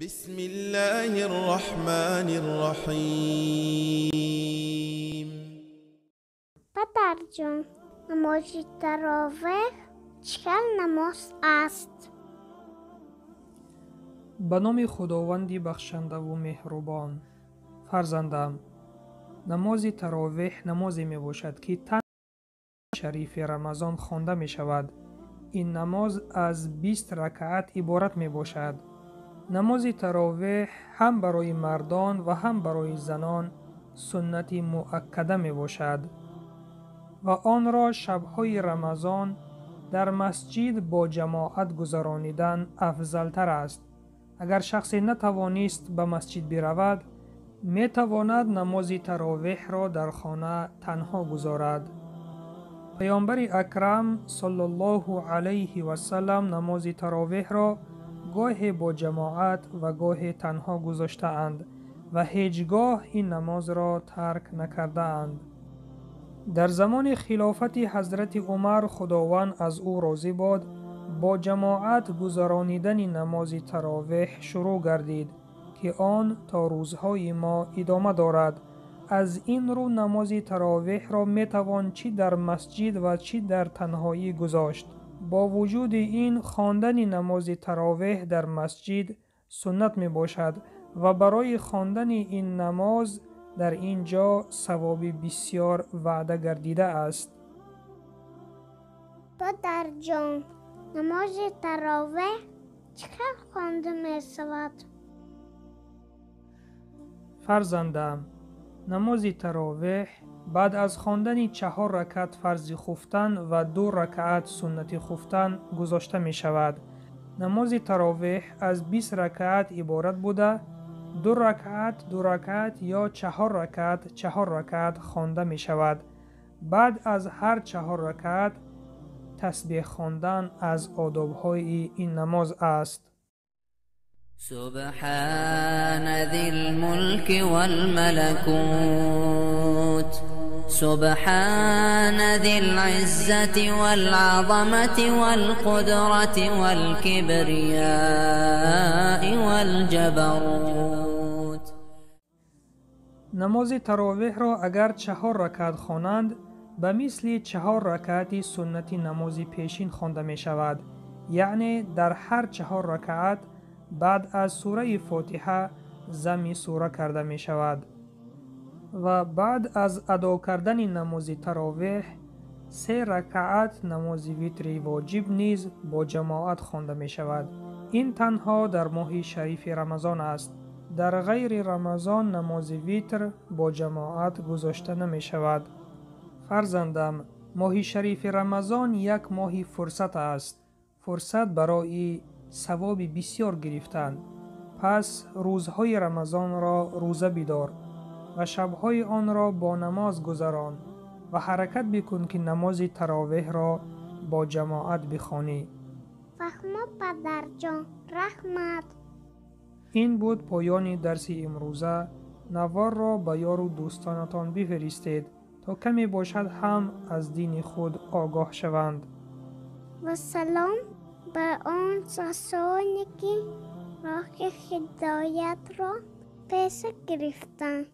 بسم الله الرحمن الرحیم. Падарҷон, намози таровеҳ чӣ хел намоз аст? Ба номи Худованди бахшандаву меҳрубон. Фарзандам, намози таровеҳ намозе мебошад, ки танҳо шарифи Рамазон хонда мешавад. Ин намоз аз 20 ракаат иборат мебошад. Намози таровеҳ ҳам барои мардон ва ҳам барои занон суннати муаккада мебошад ва онро шабҳои Рамазон дар масҷид бо ҷамоат гузаронидан афзалтар аст. Агар шахсе натавонист ба масҷид биравад, метавонад намози таровеҳро дар хона танҳо гузорад. Паёмбари акрам саллаллоҳу алайҳи васаллам намози таровеҳро гоҳе бо ҷамоат ва гоҳе танҳо гузоштаанд ва ҳеҷ гоҳ ин намозро тарк накардаанд. Дар замони хилофати ҳазрати Умар, Худованд аз ӯ розӣ бод, бо ҷамоат гузаронидани намози таровеҳ шурӯъ гардид, ки он то рӯзҳои мо идома дорад. Аз ин рӯ намози таровеҳро метавон чӣ дар масҷид ва чӣ дар танҳоӣ гузошт. Бо вуҷуди ин, хондани намози таровеҳ дар масҷид суннат мебошад ва барои хондани ин намоз дар ин ҷо савоби бисёр ваъда гардидааст. Падарҷон, намози таровеҳ чӣ хел хонда мешавад? Фарзандам, намози таровеҳ баъд аз хондани 4 ракат фарзи хуфтан ва 2 ракаат суннати хуфтан гузошта мешавад. Намози таровеҳ аз 20 ракаат иборат буда, 2 ракаат 2 ракаат ё 4 ракаат 4 ракаат хонда мешавад. Баъд аз ҳар 4 ракаат тасбеҳ хондан аз одобҳои ин намоз аст. سبحان ذي الملك والملكوت، سبحان ذي العزة والعظمة والقدرة والكبرياء والجبروت. Намози таровеҳро агар 4 ракаат хонанд, ба мисли 4 ракаати суннати намози пешин хонда мешавад, яъне дар ҳар 4 ракаат баъд аз сураи Фотиҳа замми сура карда мешавад ва баъд аз адо кардани намози таровеҳ 3 ракаат намози витри воҷиб низ бо ҷамоат хонда мешавад. Ин танҳо дар моҳи шарифи Рамазон аст. Дар ғайри Рамазон намози витр бо ҷамоат гузошта намешавад. Фарзандам, моҳи шарифи Рамазон як моҳи фурсат аст, фурсат барои савоби бисёр гирифтан. Пас рӯзҳои Рамазонро рӯза бидор ва шабҳои онро бо намоз гузарон ва ҳаракат бикун, ки намози таровеҳро бо ҷамоат бихонӣ. Фаҳмо, падарҷон, раҳмат. Ин буд поёни дарси имрӯза. Наворро ба ёру дӯстонатон бифиристед, то каме бошад ҳам аз дини худ огоҳ шаванд. Вассалом ба он касоне, ки роҳи ҳидоятро пеша гирифтанд.